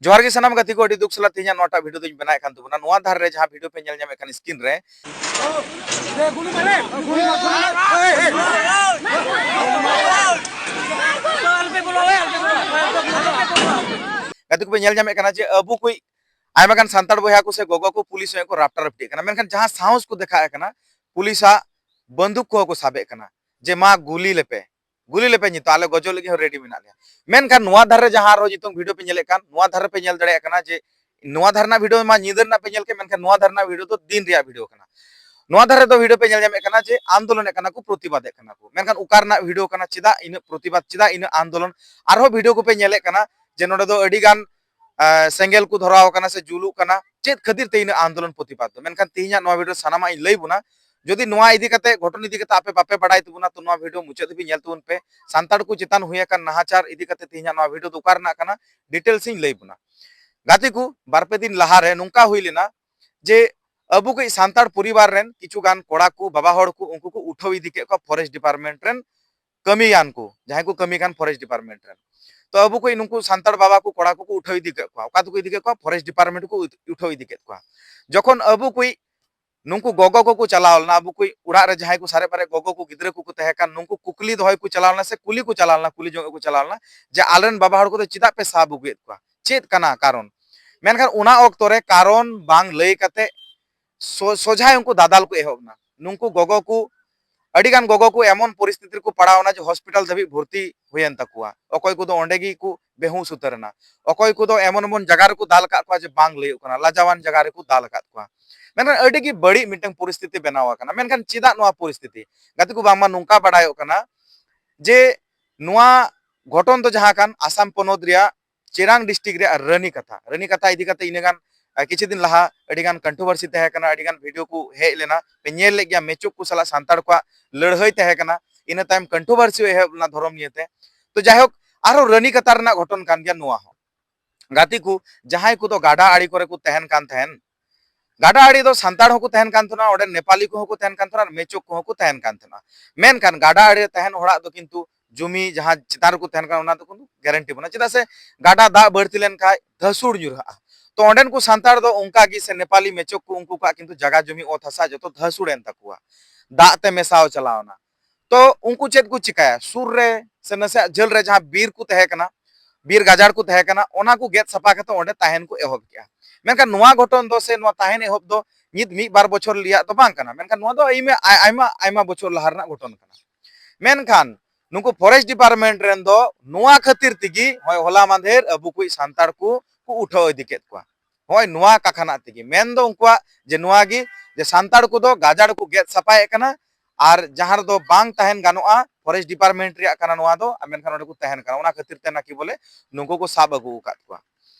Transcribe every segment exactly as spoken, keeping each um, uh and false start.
ᱡᱚᱦᱟᱨ ᱜᱮ ᱥᱟᱱᱟᱢ ᱜᱟᱛᱮ ᱠᱚ, ᱟᱹᱰᱤ ᱫᱩᱠ ᱥᱟᱞᱟᱜ ᱛᱮᱦᱮᱧᱟᱜ ᱱᱚᱣᱟᱴᱟᱜ ᱵᱷᱤᱰᱤᱭᱳ ᱫᱚᱧ ᱵᱮᱱᱟᱣᱮᱫ ᱠᱟᱱ ᱛᱟᱵᱚᱱᱟ᱾ ᱱᱚᱣᱟ ᱫᱷᱟᱨᱮ ᱨᱮ ᱡᱟᱦᱟᱸ ᱵᱷᱤᱰᱤᱭᱳ ᱯᱮ ᱧᱮᱞ ᱧᱟᱢᱮᱫ ᱠᱟᱱ ᱥᱠᱨᱤᱱ ᱨᱮ, ᱜᱟᱛᱮ ᱠᱚᱯᱮ ᱧᱮᱞ ᱧᱟᱢᱮᱫ ᱠᱟᱱᱟ ᱡᱮ ᱟᱵᱚ ᱠᱚ ᱟᱭᱢᱟ ᱜᱟᱱ ᱥᱟᱱᱛᱟᱲ ᱵᱚᱭᱦᱟ ᱠᱚ ᱥᱮ ᱜᱚᱜᱚ ᱠᱚ ᱯᱩᱞᱤᱥ ᱥᱚᱸᱜᱮ ᱠᱚ ᱨᱟᱯᱴᱟ ᱨᱟᱯᱴᱤᱜ ᱠᱟᱱᱟ, ᱢᱮᱱᱠᱷᱟᱱ ᱡᱟᱦᱟᱸ ᱥᱟᱦᱚᱥ ᱠᱚ ᱫᱮᱠᱷᱟᱣᱮᱫ ᱠᱟᱱᱟ, ᱯᱩᱞᱤᱥᱟᱜ ᱵᱚᱱᱫᱩᱠ ᱠᱚᱦᱚᱸ ᱠᱚ ᱥᱟᱵᱮᱫ ᱠᱟᱱᱟ ᱡᱮ ᱢᱟ ᱜᱩᱞᱤ ᱞᱮᱯᱮ, ᱜᱩᱞᱤ ᱞᱮᱯᱮ, ᱱᱤᱛᱚᱜ ᱟᱞᱮ ᱜᱚᱡᱚᱜ ᱞᱟᱹᱜᱤᱫ ᱦᱚᱸ ᱨᱮᱰᱤ ᱢᱮᱱᱟᱜ ᱞᱮᱭᱟ᱾ ᱢᱮᱱᱠᱷᱟᱱ ᱱᱚᱣᱟ ᱫᱷᱟᱨᱮ ᱨᱮ ᱡᱟᱦᱟᱸ ᱟᱨᱦᱚᱸ ᱱᱤᱛᱚᱝ ᱵᱷᱤᱰᱤᱭᱳ ᱯᱮ ᱧᱮᱞᱮᱫ ᱠᱟᱱ, ᱱᱚᱣᱟ ᱫᱷᱟᱨᱮ ᱯᱮ ᱧᱮᱞ ᱫᱟᱲᱮᱭᱟᱜ ᱠᱟᱱᱟ ᱡᱮ ᱱᱚᱣᱟ ᱫᱷᱟᱨᱮ ᱨᱮᱱᱟᱜ ᱵᱷᱤᱰᱤᱭᱳ ᱢᱟ ᱧᱤᱫᱟᱹ ᱨᱮᱱᱟᱜ ᱯᱮ ᱧᱮᱞ ᱠᱮᱫ, ᱢᱮᱱᱠᱷᱟᱱ ᱱᱚᱣᱟ ᱫᱷᱟᱨᱮ ᱨᱮᱱᱟᱜ ᱵᱷᱤᱰᱤᱭᱳ ᱫᱚ ᱫᱤᱱ ᱨᱮᱭᱟᱜ ᱵᱷᱤᱰᱤᱭᱳ ᱠᱟᱱᱟ᱾ ᱱᱚᱣᱟ ᱫᱷᱟᱨᱮ ᱫᱚ ᱵᱷᱤᱰᱤᱭᱳ ᱯᱮ ᱧᱮᱞ ᱧᱟᱢᱮᱫ ᱠᱟᱱᱟ ᱡᱮ ᱟᱱᱫᱳᱞᱚᱱᱮᱫ ᱠᱟᱱᱟ ᱠᱚ, ᱯᱨᱚᱛᱤᱵᱟᱫᱮᱫ ᱠᱟᱱᱟ ᱠᱚ, ᱢᱮᱱᱠᱷᱟᱱ ᱚᱠᱟ ᱨᱮᱱᱟᱜ ᱵᱷᱤᱰᱤᱭᱳ ᱠᱟᱱᱟ, ᱪᱮᱫᱟᱜ ᱤᱱᱟᱹᱜ ᱯᱨᱚᱛᱤᱵᱟᱫ, ᱪᱮᱫᱟᱜ ᱤᱱᱟᱹᱜ ᱟᱱᱫᱳᱞᱚᱱ? ᱟᱨᱦᱚᱸ ᱵᱷᱤᱰᱤᱭᱳ ᱠᱚᱯᱮ ᱧᱮᱞᱮᱫ ᱠᱟᱱᱟ ᱡᱮ ᱱᱚᱰᱮ ᱫᱚ ᱟᱹᱰᱤ ᱜᱟᱱ, ᱟᱸ, ᱥᱮᱸᱜᱮᱞ ᱠᱚ ᱫᱷᱚᱨᱟᱣ ᱟᱠᱟᱱᱟ ᱥᱮ ᱡᱩᱞᱩᱜ ᱠᱟᱱᱟ, ᱪᱮᱫ ᱠᱷᱟᱹᱛᱤᱨ ᱛᱮ ᱤᱱᱟᱹᱜ ᱟᱱᱫᱳᱞᱚᱱ ᱯᱨᱚᱛᱤᱵᱟᱫ ᱫᱚ? ᱢᱮᱱᱠᱷᱟᱱ ᱛᱮᱦᱮᱧᱟᱜ ᱱᱚᱣᱟ ᱵᱷᱤᱰᱤᱭᱳ ᱥᱟᱱᱟᱢᱟᱜ ᱤᱧ ᱞᱟᱹᱭ ᱵᱚᱱᱟ᱾ ᱡᱩᱫᱤ ᱱᱚᱣᱟ ᱤᱫᱤ ᱠᱟᱛᱮ, ᱜᱷᱚᱴᱚᱱ ᱤᱫᱤ ᱠᱟᱛᱮ ᱟᱯᱮ ᱵᱟᱯᱮ ᱵᱟᱲᱟᱭ ᱛᱟᱵᱚᱱᱟ, ᱛᱚ ᱱᱚᱣᱟ ᱵᱷᱤᱰᱤᱭᱳ ᱢᱩᱪᱟᱹᱫ ᱫᱷᱟᱹᱵᱤᱡ ᱧᱮᱞ ᱛᱟᱵᱚᱱ ᱯᱮ᱾ ᱥᱟᱱᱛᱟᱲ ᱠᱚ ᱪᱮᱛᱟᱱ ᱦᱩᱭ ᱟᱠᱟᱱ ᱱᱟᱦᱟᱪᱟᱨ ᱤᱫᱤ ᱠᱟᱛᱮ ᱛᱮᱦᱮᱧᱟᱜ ᱱᱚᱣᱟ ᱵᱷᱤᱰᱤᱭᱳ ᱫᱚ ᱚᱠᱟ ᱨᱮᱱᱟᱜ ᱠᱟᱱᱟ, ᱰᱤᱴᱮᱞᱥ ᱤᱧ ᱞᱟᱹᱭ ᱵᱚᱱᱟ᱾ ᱜᱟᱛᱮ ᱠᱚ, ᱵᱟᱨ ᱯᱮ ᱫᱤᱱ ᱞᱟᱦᱟ ᱨᱮ ᱱᱚᱝᱠᱟ ᱦᱩᱭ ᱞᱮᱱᱟ ᱡᱮ ᱟᱵᱚ ᱠᱚ ᱥᱟᱱᱛᱟᱲ ᱯᱚᱨᱤᱵᱟᱨ ᱨᱮᱱ ᱠᱤᱪᱷᱩ ᱜᱟᱱ ᱠᱚᱲᱟ ᱠᱚ, ᱵᱟᱵᱟ ᱦᱚᱲ ᱠᱚ, ᱩᱱᱠᱩ ᱠᱚ ᱩᱴᱷᱟᱹᱣ ᱤᱫᱤ ᱠᱮᱫ ᱠᱚᱣᱟ ᱯᱷᱚᱨᱮᱥᱴ ᱰᱤᱯᱟᱨᱴᱢᱮᱱᱴ ᱨᱮᱱ ᱠᱟᱹᱢᱤᱭᱟᱱ ᱠᱚ, ᱡᱟᱦᱟᱸᱭ ᱠᱚ ᱠᱟᱹᱢᱤ ᱠᱟᱱ ᱯᱷᱚᱨᱮᱥᱴ ᱰᱤᱯᱟᱨᱴᱢᱮᱱᱴ ᱨᱮᱱ᱾ ᱛᱚ ᱟᱵᱚ ᱠᱚ ᱱᱩᱠᱩ ᱥᱟᱱᱛᱟᱲ ᱵᱟᱵᱟ ᱠᱚ, ᱠᱚᱲᱟ ᱠᱚᱠᱚ ᱩᱴᱷᱟᱹᱣ ᱤᱫᱤ ᱠᱮᱫ ᱠᱚᱣᱟ᱾ ᱚᱠᱟ ᱛᱮᱠᱚ ᱤᱫᱤ ᱠᱮᱫ ᱠᱚᱣᱟ? ᱯᱷᱚᱨᱮᱥᱴ ᱰᱤᱯᱟᱨᱴᱢᱮᱱᱴ ᱠᱚ ᱩᱴᱷᱟᱹᱣ ᱤᱫᱤ ᱠᱮᱫ ᱠᱚᱣᱟ᱾ ᱡᱚᱠᱷᱚᱱ ᱟᱵᱚ ᱠᱚ ᱱᱩᱠᱩ ᱜᱚᱜᱚ ᱠᱚᱠᱚ ᱪᱟᱞᱟᱣ ᱞᱮᱱᱟ, ᱟᱵᱚ ᱠᱚ ᱚᱲᱟᱜ ᱨᱮ ᱡᱟᱦᱟᱸᱭ ᱠᱚ ᱥᱟᱨᱮᱡ ᱯᱟᱨᱮᱡ ᱜᱚᱜᱚ ᱠᱚ, ᱜᱤᱫᱽᱨᱟᱹ ᱠᱚᱠᱚ ᱛᱟᱦᱮᱸ ᱠᱟᱱ, ᱱᱩᱠᱩ ᱠᱩᱠᱞᱤ ᱫᱚᱦᱚᱭ ᱠᱚ ᱪᱟᱞᱟᱣ ᱞᱮᱱᱟ ᱥᱮ ᱠᱩᱞᱤ ᱠᱚ ᱪᱟᱞᱟᱣ ᱞᱮᱱᱟ, ᱠᱩᱞᱤ ᱡᱚᱝ ᱠᱚ ᱪᱟᱞᱟᱣ ᱞᱮᱱᱟ ᱡᱮ ᱟᱞᱮᱨᱮᱱ ᱵᱟᱵᱟ ᱦᱚᱲ ᱠᱚᱫᱚ ᱪᱮᱫᱟᱜ ᱯᱮ ᱥᱟᱵ ᱟᱹᱜᱩᱭᱮᱫ ᱠᱚᱣᱟ, ᱪᱮᱫ ᱠᱟᱱᱟ ᱠᱟᱨᱚᱱ? ᱢᱮᱱᱠᱷᱟᱱ ᱚᱱᱟ ᱚᱠᱛᱚ ᱨᱮ ᱠᱟᱨᱚᱱ ᱵᱟᱝ ᱞᱟᱹᱭ ᱠᱟᱛᱮ ᱥᱚ-, ᱥᱚᱡᱷᱟᱭ ᱩᱱᱠᱩ ᱫᱟᱫᱟᱞ ᱠᱚ ᱮᱦᱚᱵ ᱮᱱᱟ᱾ ᱱᱩᱠᱩ ᱜᱚᱜᱚ ᱠᱚ, ᱟᱹᱰᱤ ᱜᱟᱱ ᱜᱚᱜᱚ ᱠᱚ ᱮᱢᱚᱱ ᱯᱚᱨᱤᱥᱛᱷᱤᱛᱤ ᱨᱮᱠᱚ ᱯᱟᱲᱟᱣ ᱮᱱᱟ ᱡᱮ ᱦᱚᱥᱯᱤᱴᱟᱞ ᱫᱷᱟᱹᱵᱤᱡ ᱵᱷᱚᱨᱛᱤ ᱦᱩᱭᱮᱱ ᱛᱟᱠᱚᱣᱟ᱾ ᱚᱠᱚᱭ ᱠᱚᱫᱚ ᱚᱸᱰᱮ ᱜᱮᱠᱚ ᱵᱮᱦᱩᱥ ᱩᱛᱟᱹᱨ ᱮᱱᱟ, ᱚᱠᱚᱭ ᱠᱚᱫᱚ ᱮᱢᱚᱱ ᱮᱢᱚᱱ ᱡᱟᱭᱜᱟ ᱨᱮᱠᱚ ᱫᱟᱞ ᱟᱠᱟᱫ ᱠᱚᱣᱟ ᱡᱮ ᱵᱟᱝ ᱞᱟᱹᱭᱚᱜ ᱠᱟᱱᱟ, ᱞᱟᱡᱟᱣᱟᱱ ᱡᱟᱭᱜᱟ ᱨᱮᱠᱚ ᱫᱟᱞ ᱟᱠᱟᱫ ᱠᱚᱣᱟ᱾ ᱢᱮᱱᱠᱷᱟᱱ ᱟᱹᱰᱤ ᱜᱮ ᱵᱟᱹᱲᱤᱡ ᱢᱤᱫᱴᱟᱝ ᱯᱚᱨᱤᱥᱛᱷᱤᱛᱤ ᱵᱮᱱᱟᱣ ᱟᱠᱟᱱᱟ᱾ ᱢᱮᱱᱠᱷᱟᱱ ᱪᱮᱫᱟᱜ ᱱᱚᱣᱟ ᱯᱚᱨᱤᱥᱛᱷᱤᱛᱤ? ᱜᱟᱛᱮ ᱠᱚ, ᱵᱟᱝᱢᱟ ᱱᱚᱝᱠᱟ ᱵᱟᱰᱟᱭᱚᱜ ᱠᱟᱱᱟ ᱡᱮ ᱱᱚᱣᱟ ᱜᱷᱚᱴᱚᱱ ᱫᱚ ᱡᱟᱦᱟᱸ ᱠᱟᱱ ᱟᱥᱟᱢ ᱯᱚᱱᱚᱛ ᱨᱮᱭᱟᱜ ᱪᱤᱨᱟᱝ ᱰᱤᱥᱴᱨᱤᱠᱴ ᱨᱮᱭᱟᱜ ᱨᱟᱹᱱᱤ ᱠᱟᱛᱷᱟ, ᱨᱟᱹᱱᱤ ᱠᱟᱛᱷᱟ ᱤᱫᱤ ᱠᱟᱛᱮ ᱤᱱᱟᱹ ᱜᱟᱱ, ᱟᱨ ᱠᱤᱪᱷᱩ ᱫᱤᱱ ᱞᱟᱦᱟ ᱟᱹᱰᱤ ᱜᱟᱱ ᱠᱚᱱᱴᱨᱳᱵᱷᱟᱨᱥᱤ ᱛᱟᱦᱮᱸ ᱠᱟᱱᱟ, ᱟᱹᱰᱤ ᱜᱟᱱ ᱵᱷᱤᱰᱤᱭᱳ ᱠᱚ ᱦᱮᱡ ᱞᱮᱱᱟ, ᱯᱮ ᱧᱮᱞ ᱞᱮᱫ ᱜᱮᱭᱟ, ᱢᱮᱪᱚᱠ ᱠᱚ ᱥᱟᱞᱟᱜ ᱥᱟᱱᱛᱟᱲ ᱠᱚᱣᱟᱜ ᱞᱟᱹᱲᱦᱟᱹᱭ ᱛᱟᱦᱮᱸ ᱠᱟᱱᱟ᱾ ᱤᱱᱟᱹ ᱛᱟᱭᱚᱢ ᱠᱚᱱᱴᱨᱳᱵᱷᱟᱨᱥᱤ ᱮᱦᱚᱵ ᱞᱮᱱᱟ ᱫᱷᱚᱨᱚᱢ ᱱᱤᱭᱮᱛᱮ᱾ ᱛᱚ ᱡᱟᱭᱦᱳᱠ, ᱟᱨᱦᱚᱸ ᱨᱟᱹᱱᱤ ᱠᱟᱛᱷᱟ ᱨᱮᱱᱟᱜ ᱜᱷᱚᱴᱚᱱ ᱠᱟᱱ ᱜᱮᱭᱟ ᱱᱚᱣᱟ ᱦᱚᱸ᱾ ᱜᱟᱛᱮ ᱠᱚ, ᱡᱟᱦᱟᱸᱭ ᱠᱚᱫᱚ ᱜᱟᱰᱟ ᱟᱲᱮ ᱠᱚᱨᱮ ᱠᱚ ᱛᱟᱦᱮᱱ ᱠᱟᱱ ᱛᱟᱦᱮᱱ, ᱜᱟᱰᱟ ᱟᱲᱮ ᱫᱚ ᱥᱟᱱᱛᱟᱲ ᱦᱚᱸᱠᱚ ᱛᱟᱦᱮᱱ ᱠᱟᱱ ᱛᱟᱦᱮᱱᱟ, ᱚᱸᱰᱮ ᱱᱮᱯᱟᱞᱤ ᱠᱚᱦᱚᱸ ᱠᱚ ᱛᱟᱦᱮᱱ ᱠᱟᱱ ᱛᱟᱦᱮᱱᱟ, ᱟᱨ ᱢᱮᱪᱚᱠ ᱠᱚᱦᱚᱸ ᱠᱚ ᱛᱟᱦᱮᱱ ᱠᱟᱱ ᱛᱟᱦᱮᱱᱟ᱾ ᱢᱮᱱᱠᱷᱟᱱ ᱜᱟᱰᱟ ᱟᱲᱮ ᱨᱮ ᱛᱟᱦᱮᱱ ᱦᱚᱲᱟᱜ ᱫᱚ ᱠᱤᱱᱛᱩ ᱡᱩᱢᱤ ᱡᱟᱦᱟᱸ ᱪᱮᱛᱟᱱ ᱨᱮᱠᱚ ᱛᱟᱦᱮᱱ ᱠᱟᱱᱟ, ᱚᱱᱟ ᱫᱚ ᱠᱳᱱᱳ ᱜᱮᱨᱮᱱᱴᱤ ᱵᱟᱹᱱᱩᱜᱼᱟ᱾ ᱪᱮᱫᱟᱜ ᱥᱮ ᱜᱟᱰᱟ ᱫᱟᱜ ᱵᱟᱹᱲᱛᱤ ᱞᱮᱱᱠᱷᱟᱱ ᱫᱷᱟᱹᱥᱩᱲ ᱧᱩᱨᱦᱟᱹᱜᱼᱟ᱾ ᱛᱚ ᱚᱸᱰᱮᱱ ᱠᱚ ᱥᱟᱱᱛᱟᱲ ᱫᱚ ᱚᱱᱠᱟ ᱜᱮ, ᱥᱮ ᱱᱮᱯᱟᱞᱤ ᱢᱮᱪᱚᱠ ᱠᱚ, ᱩᱱᱠᱩ ᱠᱚᱣᱟᱜ ᱠᱤᱱᱛᱩ ᱡᱟᱭᱜᱟ ᱡᱩᱢᱤ, ᱚᱛ ᱦᱟᱥᱟ ᱡᱚᱛᱚ ᱫᱷᱟᱹᱥᱩᱲ ᱮᱱ ᱛᱟᱠᱚᱣᱟ, ᱫᱟᱜ ᱛᱮ ᱢᱮᱥᱟᱣ ᱪᱟᱞᱟᱣ ᱮᱱᱟ᱾ ᱛᱚ ᱩᱱᱠᱩ ᱪᱮᱫ ᱠᱚ ᱪᱤᱠᱟᱹᱭᱟ? ᱥᱩᱨ ᱨᱮ ᱥᱮ ᱱᱟᱥᱮᱭᱟᱜ ᱡᱷᱟᱹᱞ ᱨᱮ ᱡᱟᱦᱟᱸ ᱵᱤᱨ ᱠᱚ ᱛᱟᱦᱮᱸ ᱠᱟᱱᱟ, ᱵᱤᱨ ᱜᱟᱡᱟᱲ ᱠᱚ ᱛᱟᱦᱮᱸ ᱠᱟᱱᱟ, ᱚᱱᱟ ᱠᱚ ᱜᱮᱫ ᱥᱟᱯᱷᱟ ᱠᱟᱛᱮ ᱚᱸᱰᱮ ᱛᱟᱦᱮᱱ ᱠᱚ ᱮᱦᱚᱵ ᱠᱮᱜᱼᱟ᱾ ᱢᱮᱱᱠᱷᱟᱱ ᱱᱚᱣᱟ ᱜᱷᱚᱴᱚᱱ ᱫᱚ, ᱥᱮ ᱱᱚᱣᱟ ᱛᱟᱦᱮᱱ ᱮᱦᱚᱵ ᱫᱚ ᱱᱤᱛ ᱢᱤᱫ ᱵᱟᱨ ᱵᱚᱪᱷᱚᱨ ᱨᱮᱭᱟᱜ ᱫᱚ ᱵᱟᱝ ᱠᱟᱱᱟ, ᱢᱮᱱᱠᱷᱟᱱ ᱱᱚᱣᱟ ᱫᱚ ᱟᱭᱢᱟ, ᱟᱭᱢᱟ, ᱟᱭᱢᱟ ᱵᱚᱪᱷᱚᱨ ᱞᱟᱦᱟ ᱨᱮᱱᱟᱜ ᱜᱷᱚᱴᱚᱱ ᱠᱟᱱᱟ᱾ ᱢᱮᱱᱠᱷᱟᱱ ᱱᱩᱠᱩ forest department ᱨᱮᱱ ᱫᱚ ᱱᱚᱣᱟ ᱠᱷᱟᱹᱛᱤᱨ ᱛᱮᱜᱮ ᱦᱚᱸᱜᱼᱚᱭ ᱦᱚᱞᱟ ᱢᱟᱫᱷᱮᱨ ᱟᱵᱚ ᱠᱚ ᱥᱟᱱᱛᱟᱲ ᱠᱚ, ᱠᱚ ᱩᱴᱷᱟᱹᱣ ᱤᱫᱤ ᱠᱮᱫ ᱠᱚᱣᱟ᱾ ᱦᱚᱸᱜᱼᱚᱭ ᱱᱚᱣᱟ ᱠᱟᱛᱷᱟ ᱱᱟᱜ ᱛᱮᱜᱮ ᱢᱮᱱ ᱫᱚ ᱩᱱᱠᱩᱣᱟᱜ ᱡᱮ ᱱᱚᱣᱟ ᱜᱮ, ᱡᱮ ᱥᱟᱱᱛᱟᱲ ᱠᱚᱫᱚ ᱜᱟᱡᱟᱲ ᱠᱚ ᱜᱮᱫ ᱥᱟᱯᱷᱟᱭᱮᱫ ᱠᱟᱱᱟ, ᱟᱨ ᱡᱟᱦᱟᱸ ᱨᱮᱫᱚ ᱵᱟᱝ ᱛᱟᱦᱮᱱ ᱜᱟᱱᱚᱜᱼᱟ, forest department ᱨᱮᱭᱟᱜ ᱠᱟᱱᱟ ᱱᱚᱣᱟ ᱫᱚ, ᱢᱮᱱᱠᱷᱟᱱ ᱚᱸᱰᱮ ᱠᱚ ᱛᱟᱦᱮᱱ ᱠᱟᱱᱟ᱾ ᱚᱱᱟ ᱠᱷᱟᱹᱛᱤᱨ ᱛᱮ ᱱᱟᱠᱤ ᱵᱚᱞᱮ ᱱᱩᱠᱩ ᱠᱚ ᱥᱟᱵ ᱟᱹᱜᱩ ᱟᱠᱟᱫ ᱠᱚᱣᱟ᱾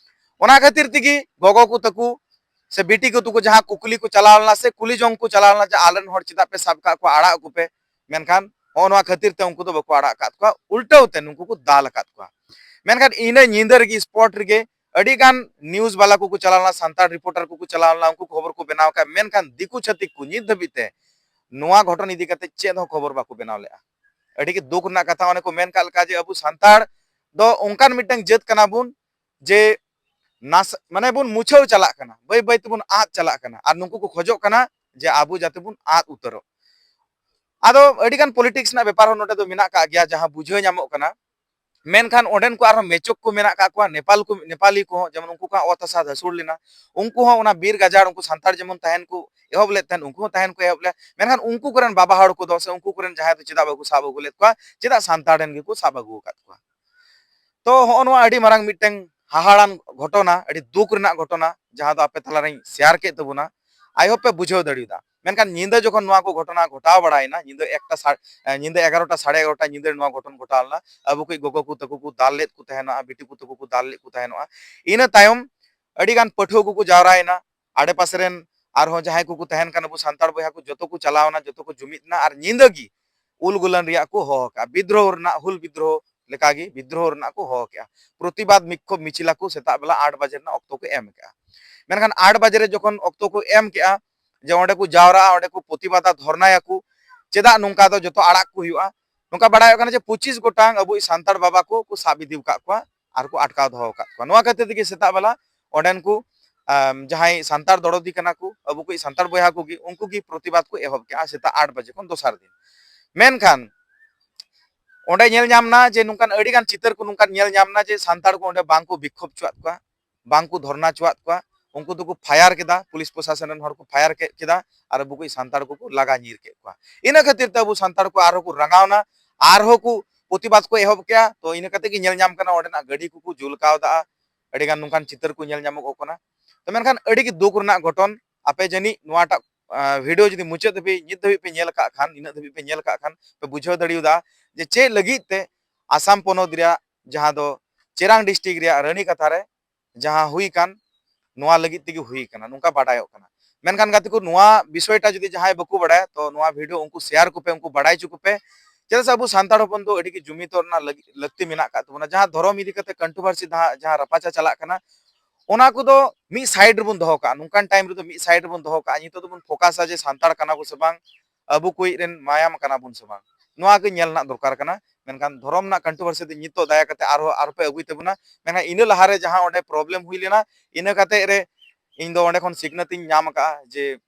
ᱚᱱᱟ ᱠᱷᱟᱹᱛᱤᱨ ᱛᱮᱜᱮ ᱜᱚᱜᱚ ᱠᱚ ᱛᱟᱠᱚ ᱥᱮ ᱵᱤᱴᱤ ᱠᱚ ᱛᱟᱠᱚ ᱡᱟᱦᱟᱸ ᱠᱩᱠᱞᱤ ᱠᱚ ᱪᱟᱞᱟᱣ ᱞᱮᱱᱟ, ᱥᱮ ᱠᱩᱞᱤ ᱡᱚᱝ ᱠᱚ ᱪᱟᱞᱟᱣ ᱞᱮᱱᱟ ᱡᱮ ᱟᱞᱮᱨᱮᱱ ᱦᱚᱲ ᱪᱮᱫᱟᱜ ᱯᱮ ᱥᱟᱵ ᱠᱟᱜ ᱠᱚᱣᱟ, ᱟᱲᱟᱜ ᱟᱠᱚ ᱯᱮ, ᱢᱮᱱᱠᱷᱟᱱ ᱦᱚᱸᱜᱼᱚ ᱱᱚᱣᱟ ᱠᱷᱟᱹᱛᱤᱨ ᱛᱮ ᱩᱱᱠᱩ ᱫᱚ ᱵᱟᱠᱚ ᱟᱲᱟᱜ ᱟᱠᱟᱫ ᱠᱚᱣᱟ, ᱩᱞᱴᱟᱹᱣ ᱛᱮ ᱱᱩᱠᱩ ᱠᱚ ᱫᱟᱞ ᱟᱠᱟᱫ ᱠᱚᱣᱟ᱾ ᱢᱮᱱᱠᱷᱟᱱ ᱤᱱᱟᱹ ᱧᱤᱫᱟᱹ ᱨᱮᱜᱮ spot ᱨᱮᱜᱮ ᱟᱹᱰᱤ ᱜᱟᱱ news ᱵᱟᱞᱟ ᱠᱚᱠᱚ ᱪᱟᱞᱟᱣ ᱞᱮᱱᱟ, ᱥᱟᱱᱛᱟᱲ reporter ᱠᱚᱠᱚ ᱪᱟᱞᱟᱣ ᱞᱮᱱᱟ, ᱩᱱᱠᱩ ᱠᱚ ᱠᱷᱚᱵᱚᱨ ᱠᱚ ᱵᱮᱱᱟᱣ ᱠᱟᱜᱼᱟ, ᱢᱮᱱᱠᱷᱟᱱ ᱫᱤᱠᱩ ᱪᱷᱟᱹᱛᱤᱠ ᱠᱚ ᱱᱤᱛ ᱫᱷᱟᱹᱵᱤᱡ ᱛᱮ ᱱᱚᱣᱟ ᱜᱷᱚᱴᱚᱱ ᱤᱫᱤ ᱠᱟᱛᱮ ᱪᱮᱫ ᱦᱚᱸ ᱠᱷᱚᱵᱚᱨ ᱵᱟᱠᱚ ᱵᱮᱱᱟᱣ ᱞᱮᱫᱼᱟ᱾ ᱟᱹᱰᱤ ᱜᱮ ᱫᱩᱠ ᱨᱮᱱᱟᱜ ᱠᱟᱛᱷᱟ, ᱚᱱᱮ ᱠᱚ ᱢᱮᱱ ᱠᱟᱜ ᱞᱮᱠᱟ ᱡᱮ ᱟᱵᱚ ᱥᱟᱱᱛᱟᱲ ᱫᱚ ᱚᱱᱠᱟᱱ ᱢᱤᱫᱴᱟᱝ ᱡᱟᱹᱛ ᱠᱟᱱᱟ ᱵᱚᱱ ᱡᱮ ᱱᱟᱥ-, ᱢᱟᱱᱮ ᱵᱚᱱ ᱢᱩᱪᱷᱟᱹᱣ ᱪᱟᱞᱟᱜ ᱠᱟᱱᱟ, ᱵᱟᱹᱭ ᱵᱟᱹᱭ ᱛᱮᱵᱚᱱ ᱟᱫ ᱪᱟᱞᱟᱜ ᱠᱟᱱᱟ, ᱟᱨ ᱱᱩᱠᱩ ᱠᱚ ᱠᱷᱚᱡᱚᱜ ᱠᱟᱱᱟ ᱡᱮ ᱟᱵᱚ ᱡᱟᱛᱮ ᱵᱚᱱ ᱟᱫ ᱩᱛᱟᱹᱨᱚᱜ᱾ ᱟᱫᱚ ᱟᱹᱰᱤ ᱜᱟᱱ politics ᱨᱮᱱᱟᱜ ᱵᱮᱯᱟᱨ ᱦᱚᱸ ᱱᱚᱰᱮ ᱫᱚ ᱢᱮᱱᱟᱜ ᱠᱟᱜ ᱜᱮᱭᱟ, ᱡᱟᱦᱟᱸ ᱵᱩᱡᱷᱟᱹᱣ ᱧᱟᱢᱚᱜ ᱠᱟᱱᱟ᱾ ᱢᱮᱱᱠᱷᱟᱱ ᱚᱸᱰᱮᱱ ᱠᱚ ᱟᱨᱦᱚᱸ ᱢᱮᱪᱚᱠ ᱠᱚ ᱢᱮᱱᱟᱜ ᱠᱟᱜ ᱠᱚᱣᱟ, ᱱᱮᱯᱟᱞ ᱠᱚ, ᱱᱮᱯᱟᱞᱤ ᱠᱚᱦᱚᱸ, ᱡᱮᱢᱚᱱ ᱩᱱᱠᱩ ᱠᱚᱣᱟᱜ ᱚᱛ ᱦᱟᱥᱟ ᱫᱷᱟᱹᱥᱩᱲ ᱞᱮᱱᱟ, ᱩᱱᱠᱩ ᱦᱚᱸ ᱚᱱᱟ ᱵᱤᱨ ᱜᱟᱡᱟᱲ, ᱩᱱᱠᱩ ᱥᱟᱱᱛᱟᱲ ᱡᱮᱢᱚᱱ ᱛᱟᱦᱮᱱ ᱠᱚ ᱮᱦᱚᱵ ᱞᱮᱫ ᱛᱟᱦᱮᱱ, ᱩᱱᱠᱩ ᱦᱚᱸ ᱛᱟᱦᱮᱱ ᱠᱚ ᱮᱦᱚᱵ ᱞᱮᱫ, ᱢᱮᱱᱠᱷᱟᱱ ᱩᱱᱠᱩ ᱠᱚᱨᱮᱱ ᱵᱟᱵᱟ ᱦᱚᱲ ᱠᱚᱫᱚ ᱥᱮ ᱩᱱᱠᱩ ᱠᱚᱨᱮᱱ ᱡᱟᱦᱟᱸᱭ ᱫᱚ ᱪᱮᱫᱟᱜ ᱵᱟᱠᱚ ᱥᱟᱵ ᱟᱹᱜᱩ ᱞᱮᱫ ᱠᱚᱣᱟ, ᱪᱮᱫᱟᱜ ᱥᱟᱱᱛᱟᱲ ᱨᱮᱱ ᱜᱮᱠᱚ ᱥᱟᱵ ᱟᱹᱜᱩ ᱟᱠᱟᱫ ᱠᱚᱣᱟ? ᱛᱚ ᱦᱚᱸᱜᱼᱚ ᱱᱚᱣᱟ ᱟᱹᱰᱤ ᱢᱟᱨᱟᱝ ᱢᱤᱫᱴᱟᱝ ᱦᱟᱦᱟᱲᱟᱱ ᱜᱷᱚᱴᱚᱱᱟ, ᱟᱹᱰᱤ ᱫᱩᱠ ᱨᱮᱱᱟᱜ ᱜᱷᱚᱴᱚᱱᱟ, ᱡᱟᱦᱟᱸ ᱫᱚ ᱟᱯᱮ ᱛᱟᱞᱟᱨᱤᱧ share ᱠᱮᱫ ᱛᱟᱵᱚᱱᱟ᱾ I hope ᱯᱮ ᱵᱩᱡᱷᱟᱹᱣ ᱫᱟᱲᱮᱭᱟᱫᱟ᱾ ᱢᱮᱱᱠᱷᱟᱱ ᱧᱤᱫᱟᱹ ᱡᱚᱠᱷᱚᱱ ᱱᱚᱣᱟ ᱠᱚ ᱜᱷᱚᱴᱚᱱᱟ ᱜᱷᱚᱴᱟᱣ ᱵᱟᱲᱟᱭᱮᱱᱟ, ᱧᱤᱫᱟᱹ ᱮᱠᱴᱟ ᱥᱟ-, ᱮ, ᱧᱤᱫᱟᱹ ᱮᱜᱟᱨᱚᱴᱟ, ᱥᱟᱲᱮ ᱮᱜᱟᱨᱚᱴᱟ ᱧᱤᱫᱟᱹ ᱱᱚᱣᱟ ᱜᱷᱚᱴᱚᱱ ᱜᱷᱚᱴᱟᱣ ᱞᱮᱱᱟ᱾ ᱟᱵᱚ ᱠᱚ ᱜᱚᱜᱚ ᱠᱚ ᱛᱟᱠᱚ ᱠᱚ ᱫᱟᱞ ᱞᱮᱫ ᱠᱚ ᱛᱟᱦᱮᱱᱟ, ᱵᱤᱴᱤ ᱠᱚ ᱛᱟᱠᱚ ᱠᱚ ᱫᱟᱞ ᱞᱮᱫ ᱠᱚ ᱛᱟᱦᱮᱱᱚᱜᱼᱟ᱾ ᱤᱱᱟᱹ ᱛᱟᱭᱚᱢ ᱟᱹᱰᱤ ᱜᱟᱱ ᱯᱟᱹᱴᱷᱩᱣᱟᱹ ᱠᱚᱠᱚ ᱡᱟᱣᱨᱟᱭᱮᱱᱟ, ᱟᱰᱮᱯᱟᱥᱮ ᱨᱮᱱ ᱟᱨᱦᱚᱸ ᱡᱟᱦᱟᱸᱭ ᱠᱚᱠᱚ ᱛᱟᱦᱮᱱ ᱠᱟᱱᱟ, ᱟᱵᱚ ᱥᱟᱱᱛᱟᱲ ᱵᱚᱭᱦᱟ ᱠᱚ ᱡᱚᱛᱚ ᱠᱚ ᱪᱟᱞᱟᱣ ᱮᱱᱟ, ᱡᱚᱛᱚ ᱠᱚ ᱡᱩᱢᱤᱫ ᱮᱱᱟ ᱟᱨ ᱧᱤᱫᱟᱹ ᱜᱮ ᱩᱞ ᱜᱩᱞᱟᱱ ᱨᱮᱭᱟᱜ ᱠᱚ ᱦᱚᱦᱚ ᱠᱟᱜᱼᱟ, ᱵᱤᱫᱽᱨᱳᱦᱚ ᱨᱮᱱᱟᱜ, ᱦᱩᱞ ᱵᱤᱫᱽᱨᱳᱦᱚ ᱞᱮᱠᱟᱜᱮ ᱵᱤᱫᱽᱨᱳᱦᱚ ᱨᱮᱱᱟᱜ ᱠᱚ ᱦᱚᱦᱚ ᱠᱮᱜᱼᱟ᱾ ᱯᱨᱚᱛᱤᱵᱟᱫ ᱵᱤᱠᱠᱷᱳᱵ ᱢᱤᱪᱷᱤᱞ ᱟᱠᱚ ᱥᱮᱛᱟᱜ ᱵᱮᱞᱟ ᱟᱴ ᱵᱟᱡᱮ ᱨᱮᱱᱟᱜ ᱚᱠᱛᱚ ᱠᱚ ᱮᱢ ᱠᱮᱜᱼᱟ᱾ ᱢᱮᱱᱠᱷᱟᱱ ᱟᱴ ᱵᱟᱡᱮ ᱨᱮ ᱡᱚᱠᱷᱚᱱ ᱚᱠᱛᱚ ᱠᱚ ᱮᱢ ᱠᱮᱜᱼᱟ ᱡᱮ ᱚᱸᱰᱮ ᱠᱚ ᱡᱟᱣᱨᱟᱜᱼᱟ, ᱚᱸᱰᱮ ᱠᱚ ᱯᱨᱚᱛᱤᱵᱟᱫᱟ, ᱫᱷᱚᱨᱱᱟᱭᱟᱠᱚ, ᱪᱮᱫᱟᱜ ᱱᱚᱝᱠᱟ ᱫᱚ ᱡᱚᱛᱚ ᱟᱲᱟᱜ ᱠᱚ ᱦᱩᱭᱩᱜᱼᱟ, ᱱᱚᱝᱠᱟ ᱵᱟᱲᱟᱭᱚᱜ ᱠᱟᱱᱟ ᱡᱮ ᱯᱚᱸᱪᱤᱥ ᱜᱚᱴᱟᱝ ᱟᱵᱚᱭᱤᱡ ᱥᱟᱱᱛᱟᱲ ᱵᱟᱵᱟ ᱠᱚ ᱠᱚ ᱥᱟᱵ ᱤᱫᱤ ᱟᱠᱟᱫ ᱠᱚᱣᱟ ᱟᱨ ᱠᱚ ᱟᱴᱠᱟᱣ ᱫᱚᱦᱚ ᱟᱠᱟᱫ ᱠᱚᱣᱟ᱾ ᱱᱚᱣᱟ ᱠᱷᱟᱹᱛᱤᱨ ᱛᱮᱜᱮ ᱥᱮᱛᱟᱜ ᱵᱮᱞᱟ ᱚᱸᱰᱮᱱ ᱠᱚ, ᱟᱢ, ᱡᱟᱦᱟᱸᱭ ᱥᱟᱱᱛᱟᱲ ᱫᱚᱨᱚᱫᱤ ᱠᱟᱱᱟ ᱠᱚ, ᱟᱵᱚ ᱠᱚ ᱥᱟᱱᱛᱟᱲ ᱵᱚᱭᱦᱟ ᱠᱚᱜᱮ, ᱩᱱᱠᱩ ᱜᱮ ᱯᱨᱚᱛᱤᱵᱟᱫ ᱠᱚ ᱮᱦᱚᱵ ᱠᱮᱜᱼᱟ ᱥᱮᱛᱟᱜ ᱟᱴ ᱵᱟᱡᱮ ᱠᱷᱚᱱ ᱫᱚᱥᱟᱨ ᱫᱤᱱ᱾ ᱢᱮᱱᱠᱷᱟᱱ ᱚᱸᱰᱮ ᱧᱮᱞ ᱧᱟᱢ ᱮᱱᱟ ᱡᱮ ᱱᱚᱝᱠᱟᱱ ᱟᱹᱰᱤᱜᱟᱱ ᱪᱤᱛᱟᱹᱨ ᱠᱚ ᱱᱚᱝᱠᱟᱱ ᱧᱮᱞ ᱧᱟᱢ ᱮᱱᱟ ᱡᱮ ᱥᱟᱱᱛᱟᱲ ᱠᱚ ᱚᱸᱰᱮ ᱵᱟᱝ ᱠᱚ ᱵᱤᱠᱠᱷᱳᱵ ᱦᱚᱪᱚᱣᱟᱫ ᱠᱚᱣᱟ, ᱵᱟᱝ ᱠᱚ ᱫᱷᱚᱨᱱᱟ ᱦᱚᱪᱚᱣᱟᱫ ᱠᱚᱣᱟ᱾ ᱩᱱᱠᱩ ᱫᱚᱠᱚ ᱯᱷᱟᱭᱟᱨ ᱠᱮᱫᱟ, ᱯᱩᱞᱤᱥ ᱯᱨᱚᱥᱟᱥᱚᱱ ᱨᱮᱱ ᱦᱚᱲ ᱠᱚ ᱯᱷᱟᱭᱟᱨ ᱠᱮᱫ ᱠᱮᱫᱟ ᱟᱨ ᱟᱵᱚ ᱠᱚ ᱥᱟᱱᱛᱟᱲ ᱠᱚᱠᱚ ᱞᱟᱜᱟ ᱧᱤᱨ ᱠᱮᱫ ᱠᱚᱣᱟ᱾ ᱤᱱᱟᱹ ᱠᱷᱟᱹᱛᱤᱨ ᱛᱮ ᱟᱵᱚ ᱥᱟᱱᱛᱟᱲ ᱠᱚ ᱟᱨᱦᱚᱸ ᱠᱚ ᱨᱟᱸᱜᱟᱣᱱᱟ, ᱟᱨᱦᱚᱸ ᱠᱚ ᱯᱨᱚᱛᱤᱵᱟᱫ ᱠᱚ ᱮᱦᱚᱵ ᱠᱮᱜᱼᱟ᱾ ᱛᱚ ᱤᱱᱟᱹ ᱠᱟᱛᱮ ᱜᱮ ᱧᱮᱞ ᱧᱟᱢ ᱠᱟᱱᱟ ᱚᱸᱰᱮᱱᱟᱜ ᱜᱟᱹᱰᱤ ᱠᱚᱠᱚ ᱡᱩᱞ ᱠᱟᱣᱫᱟ, ᱟᱹᱰᱤᱜᱟᱱ ᱱᱚᱝᱠᱟᱱ ᱪᱤᱛᱟᱹᱨ ᱠᱚ ᱧᱮᱞ ᱧᱟᱢᱚᱜᱚᱜ ᱠᱟᱱᱟ᱾ ᱛᱚ ᱢᱮᱱᱠᱷᱟᱱ ᱟᱹᱰᱤ ᱜᱮ ᱫᱩᱠ ᱨᱮᱱᱟᱜ ᱜᱷᱚᱴᱚᱱ᱾ ᱟᱯᱮ ᱡᱟᱹᱱᱤᱡ ᱱᱚᱣᱟᱴᱟᱜ, ᱟᱸ, ᱵᱷᱤᱰᱤᱭᱳ ᱡᱩᱫᱤ ᱢᱩᱪᱟᱹᱫ ᱫᱷᱟᱹᱵᱤᱡ, ᱱᱤᱛ ᱫᱷᱟᱹᱵᱤᱡ ᱯᱮ ᱧᱮᱞ ᱟᱠᱟᱫ ᱠᱷᱟᱱ, ᱱᱤᱱᱟᱹᱜ ᱫᱷᱟᱹᱵᱤᱡ ᱯᱮ ᱧᱮᱞ ᱟᱠᱟᱫ ᱠᱷᱟᱱ ᱯᱮ ᱵᱩᱡᱷᱟᱹᱣ ᱫᱟᱲᱮᱭᱟᱫᱟ ᱡᱮ ᱪᱮᱫ ᱞᱟᱹᱜᱤᱫ ᱛᱮ ᱟᱥᱟᱢ ᱯᱚᱱᱚᱛ ᱨᱮᱭᱟᱜ ᱡᱟᱦᱟᱸ ᱫᱚ ᱪᱮᱨᱟᱝ ᱰᱤᱥᱴᱨᱤᱠᱴ ᱨᱮᱭᱟᱜ ᱨᱟᱹᱱᱤᱠᱟᱛᱷᱟ ᱨᱮ ᱡᱟᱦᱟᱸ ᱦᱩᱭ ᱠᱟᱱ, ᱱᱚᱣᱟ ᱞᱟᱹᱜᱤᱫ ᱛᱮᱜᱮ ᱦᱩᱭ ᱠᱟᱱᱟ, ᱱᱚᱝᱠᱟ ᱵᱟᱰᱟᱭᱚᱜ ᱠᱟᱱᱟ᱾ ᱢᱮᱱᱠᱷᱟᱱ ᱜᱟᱛᱮ ᱠᱚ, ᱱᱚᱣᱟ ᱵᱤᱥᱚᱭᱴᱟ ᱡᱩᱫᱤ ᱡᱟᱦᱟᱸᱭ ᱵᱟᱠᱚ ᱵᱟᱲᱟᱭᱟ, ᱛᱚ ᱱᱚᱣᱟ ᱵᱷᱤᱰᱤᱭᱳ ᱩᱱᱠᱩ ᱥᱮᱭᱟᱨ ᱠᱚᱯᱮ, ᱩᱱᱠᱩ ᱵᱟᱲᱟᱭ ᱦᱚᱪᱚ ᱠᱚᱯᱮ᱾ ᱪᱮᱫᱟᱜ ᱥᱮ ᱟᱵᱚ ᱥᱟᱱᱛᱟᱲ ᱦᱚᱯᱚᱱ ᱫᱚ ᱟᱹᱰᱤ ᱜᱮ ᱡᱩᱢᱤᱫᱚᱜ ᱨᱮᱱᱟᱜ ᱞᱟᱹᱜᱤᱫ, ᱞᱟᱹᱠᱛᱤ ᱢᱮᱱᱟᱜ ᱟᱠᱟᱫ ᱛᱟᱵᱚᱱᱟ᱾ ᱡᱟᱦᱟᱸ ᱫᱷᱚᱨᱚᱢ ᱤᱫᱤ ᱠᱟᱛᱮ ᱠᱚᱱᱴᱨᱳᱵᱷᱟᱨᱥᱤ ᱡᱟᱦᱟᱸ, ᱡᱟᱦᱟᱸ ᱨᱟᱯᱟᱪᱟ ᱪᱟᱞᱟᱜ ᱠᱟᱱᱟ, ᱚᱱᱟ ᱠᱚᱫᱚ ᱢᱤᱫ ᱥᱟᱭᱤᱰ ᱨᱮᱵᱚᱱ ᱫᱚᱦᱚ ᱠᱟᱜᱼᱟ, ᱱᱚᱝᱠᱟᱱ ᱴᱟᱭᱤᱢ ᱨᱮᱫᱚ ᱢᱤᱫ ᱥᱟᱭᱤᱰ ᱨᱮᱵᱚᱱ ᱫᱚᱦᱚ ᱠᱟᱜᱼᱟ᱾ ᱱᱤᱛᱚᱜ ᱫᱚᱵᱚᱱ ᱯᱷᱳᱠᱟᱥᱟ ᱡᱮ ᱥᱟᱱᱛᱟᱲ ᱠᱟᱱᱟ ᱠᱚ ᱥᱮ ᱵᱟᱝ, ᱟᱵᱚ ᱠᱚᱭᱤᱡ ᱨᱮᱱ ᱢᱟᱭᱟᱢ ᱠᱟᱱᱟ ᱵᱚᱱ ᱥᱮ ᱵᱟᱝ, ᱱᱚᱣᱟ ᱜᱮ ᱧᱮᱞ ᱨᱮᱱᱟᱜ ᱫᱚᱨᱠᱟᱨ ᱠᱟᱱᱟ᱾ ᱢᱮᱱᱠᱷᱟᱱ ᱫᱷᱚᱨᱚᱢ ᱨᱮᱱᱟᱜ ᱠᱚᱱᱴᱨᱳᱵᱷᱟᱨᱥᱤ ᱫᱚ ᱱᱤᱛᱚᱜ ᱫᱟᱭᱟ ᱠᱟᱛᱮ ᱟᱨᱦᱚᱸ ᱟᱨᱦᱚᱸ ᱯᱮ ᱟᱹᱜᱩᱭ ᱛᱟᱵᱚᱱᱟ᱾ ᱢᱮᱱᱠᱷᱟᱱ ᱤᱱᱟᱹ ᱞᱟᱦᱟᱨᱮ ᱡᱟᱦᱟᱸ ᱚᱸᱰᱮ ᱯᱨᱚᱵᱞᱮᱢ ᱦᱩᱭ ᱞᱮᱱᱟ, ᱤᱱᱟᱹ ᱠᱟᱛᱮ ᱨᱮ ᱤᱧ ᱫᱚ ᱚᱸᱰᱮ ᱠᱷᱚᱱ ᱥᱤᱠᱷᱱᱟᱹᱛ ᱤᱧ ᱧᱟᱢ ᱟᱠᱟᱫᱼᱟ ᱡᱮ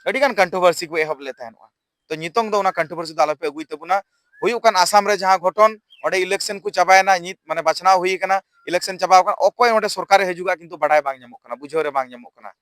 ᱟᱹᱰᱤᱜᱟᱱ ᱠᱚᱱᱴᱨᱳᱵᱷᱟᱨᱥᱤ ᱠᱚ ᱮᱦᱚᱵ ᱞᱮᱫ ᱛᱟᱦᱮᱱᱚᱜᱼᱟ᱾ ᱛᱚ ᱱᱤᱛᱚᱝ ᱫᱚ ᱚᱱᱟ ᱠᱚᱱᱴᱨᱳᱵᱷᱟᱨᱥᱤ ᱫᱚ ᱟᱞᱚᱯᱮ ᱟᱹᱜᱩᱭ ᱛᱟᱵᱚᱱᱟ᱾ ᱦᱩᱭᱩᱜ ᱠᱟᱱ ᱟᱥᱟᱢ ᱨᱮ ᱡᱟᱦᱟᱸ ᱜᱷᱚᱴᱚᱱ, ᱚᱸᱰᱮ ᱤᱞᱮᱠᱥᱚᱱ ᱠᱚ ᱪᱟᱵᱟᱭᱮᱱᱟ, ᱱᱤᱛ ᱢᱟᱱᱮ ᱵᱟᱪᱷᱱᱟᱣ ᱦᱩᱭ ᱟᱠᱟᱱᱟ, ᱤᱞᱮᱠᱥᱚᱱ ᱪᱟᱵᱟᱣ ᱟᱠᱟᱱᱟ, ᱚᱠᱚᱭ ᱚᱸᱰᱮ ᱥᱚᱨᱠᱟᱨᱮ ᱦᱤᱡᱩᱜᱼᱟ ᱠᱤᱱᱛᱩ ᱵᱟᱰᱟᱭ ᱵᱟᱝ ᱧᱟᱢᱚᱜ ᱠᱟᱱᱟ, ᱵᱩᱡᱷᱟᱹᱣ ᱨᱮ ᱵᱟᱝ ᱧᱟᱢᱚᱜ ᱠᱟᱱᱟ᱾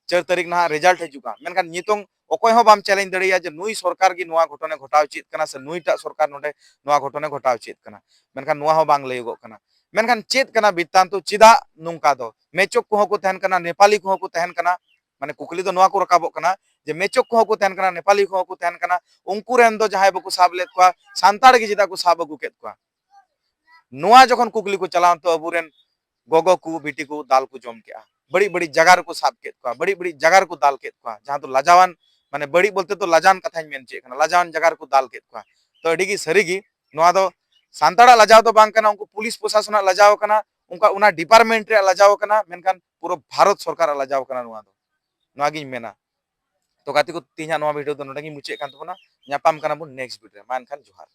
ᱪᱟᱨ ᱛᱟᱹᱨᱤᱠᱷ ᱱᱟᱦᱟᱜ ᱨᱮᱡᱟᱞᱴ ᱦᱤᱡᱩᱜᱼᱟ, ᱢᱮᱱᱠᱷᱟᱱ ᱱᱤᱛᱚᱝ ᱚᱠᱚᱭ ᱦᱚᱸ ᱵᱟᱢ ᱪᱮᱞᱮᱧᱡᱽ ᱫᱟᱲᱮᱭᱟᱜᱼᱟ ᱡᱮ ᱱᱩᱭ ᱥᱚᱨᱠᱟᱨ ᱜᱮ ᱱᱚᱣᱟ ᱜᱷᱚᱴᱚᱱᱮ ᱜᱷᱚᱴᱟᱣ ᱪᱮᱫ ᱠᱟᱱᱟ ᱥᱮ ᱱᱩᱭᱴᱟᱜ ᱥᱚᱨᱠᱟᱨ ᱱᱚᱰᱮ ᱱᱚᱣᱟ ᱜᱷᱚᱴᱚᱱᱮ ᱜᱷᱚᱴᱟᱣ ᱪᱮᱫ ᱠᱟᱱᱟ, ᱢᱮᱱᱠᱷᱟᱱ ᱱᱚᱣᱟ ᱦᱚᱸ ᱵᱟᱝ ᱞᱟᱹᱭᱚᱜᱚᱜ ᱠᱟᱱᱟ᱾ ᱢᱮᱱᱠᱷᱟᱱ ᱪᱮᱫ ᱠᱟᱱᱟ ᱵᱤᱛᱛᱟᱱᱛᱚ, ᱪᱮᱫᱟᱜ ᱱᱚᱝᱠᱟ ᱫᱚ? ᱢᱮᱪᱚᱠ ᱠᱚᱦᱚᱸ ᱠᱚ ᱛᱟᱦᱮᱱ ᱠᱟᱱᱟ, ᱱᱮᱯᱟᱞᱤ ᱠᱚᱦᱚᱸ ᱠᱚ ᱛᱟᱦᱮᱱ ᱠᱟᱱᱟ, ᱢᱟᱱᱮ ᱠᱩᱠᱞᱤ ᱫᱚ ᱱᱚᱣᱟ ᱠᱚ ᱨᱟᱠᱟᱵᱚᱜ ᱠᱟᱱᱟ ᱡᱮ ᱢᱮᱪᱚᱠ ᱠᱚᱦᱚᱸ ᱠᱚ ᱛᱟᱦᱮᱱ ᱠᱟᱱᱟ, ᱱᱮᱯᱟᱞᱤ ᱠᱚᱦᱚᱸ ᱠᱚ ᱛᱟᱦᱮᱱ ᱠᱟᱱᱟ, ᱩᱱᱠᱩ ᱨᱮᱱ ᱫᱚ ᱡᱟᱦᱟᱸᱭ ᱵᱟᱠᱚ ᱥᱟᱵ ᱞᱮᱫ ᱠᱚᱣᱟ, ᱥᱟᱱᱛᱟᱲ ᱜᱮ ᱪᱮᱫᱟᱜ ᱠᱚ ᱥᱟᱵ ᱟᱹᱜᱩ ᱠᱮᱫ ᱠᱚᱣᱟ? ᱱᱚᱣᱟ ᱡᱚᱠᱷᱚᱱ ᱠᱩᱠᱞᱤ ᱠᱚ ᱪᱟᱞᱟᱣ ᱛᱚ ᱟᱵᱚᱨᱮᱱ ᱜᱚᱜᱚ ᱠᱚ ᱵᱤᱴᱤ ᱠᱚ ᱫᱟᱞ ᱠᱚ ᱡᱚᱢ ᱠᱮᱜᱼᱟ, ᱵᱟᱹᱲᱤᱡ ᱵᱟᱹᱲᱤᱡ ᱡᱟᱭᱜᱟ ᱨᱮᱠᱚ ᱥᱟᱵ ᱠᱮᱫ ᱠᱚᱣᱟ, ᱵᱟᱹᱲᱤᱡ ᱵᱟᱹᱲᱤᱡ ᱡᱟᱭᱜᱟ ᱨᱮᱠᱚ ᱫᱟᱞ ᱠᱮᱫ ᱠᱚᱣᱟ, ᱡᱟᱦᱟᱸ ᱫᱚ ᱞᱟᱡᱟᱣᱟᱱ, ᱢᱟᱱᱮ ᱵᱟᱹᱲᱤᱡ ᱵᱚᱞᱛᱮ ᱫᱚ ᱞᱟᱡᱟᱣᱟᱱ ᱠᱟᱛᱷᱟᱧ ᱢᱮᱱ ᱦᱚᱪᱚᱭᱮᱫ ᱠᱟᱱᱟ, ᱞᱟᱡᱟᱣᱟᱱ ᱡᱟᱭᱜᱟ ᱨᱮᱠᱚ ᱫᱟᱞ ᱠᱮᱫ ᱠᱚᱣᱟ᱾ ᱛᱚ ᱟᱹᱰᱤ ᱜᱮ ᱥᱟᱹᱨᱤ ᱜᱮ ᱱᱚᱣᱟ ᱫᱚ ᱥᱟᱱᱛᱟᱲᱟᱜ ᱞᱟᱡᱟᱣ ᱫᱚ ᱵᱟᱝ ᱠᱟᱱᱟ, ᱩᱱᱠᱩ ᱯᱩᱞᱤᱥ ᱯᱨᱚᱥᱟᱥᱚᱱᱟᱜ ᱞᱟᱡᱟᱣ ᱠᱟᱱᱟ, ᱚᱱᱠᱟ ᱚᱱᱟ ᱰᱤᱯᱟᱨᱴᱢᱮᱱᱴ ᱨᱮᱭᱟᱜ ᱞᱟᱡᱟᱣ ᱠᱟᱱᱟ, ᱢᱮᱱᱠᱷᱟᱱ ᱯᱩᱨᱟᱹ ᱵᱷᱟᱨᱚᱛ ᱥᱚᱨᱠᱟᱨᱟᱜ ᱞᱟᱡᱟᱣ ᱠᱟᱱᱟ ᱱᱚᱣᱟ ᱫᱚ᱾ ᱱᱚᱣᱟ ᱜᱤᱧ ᱢᱮᱱᱟ᱾ ᱛᱚ ᱜᱟᱛᱮ ᱠᱚ, ᱛᱮᱦᱮᱧᱟᱜ ᱱᱚᱣᱟ ᱵᱷᱤᱰᱤᱭᱳ ᱫᱚ ᱱᱚᱰᱮ ᱜᱤᱧ ᱢᱩᱪᱟᱹᱫ ᱠᱟᱱ ᱛᱟᱵᱚᱱᱟ᱾ ᱧᱟᱯᱟᱢ ᱠᱟᱱᱟ ᱵᱚᱱ ᱱᱮᱠᱥᱴ ᱵᱷᱤᱰᱤᱭᱳ ᱨᱮ᱾ ᱢᱟ ᱮᱱᱠᱷᱟᱱ ᱡᱚᱦᱟᱨ᱾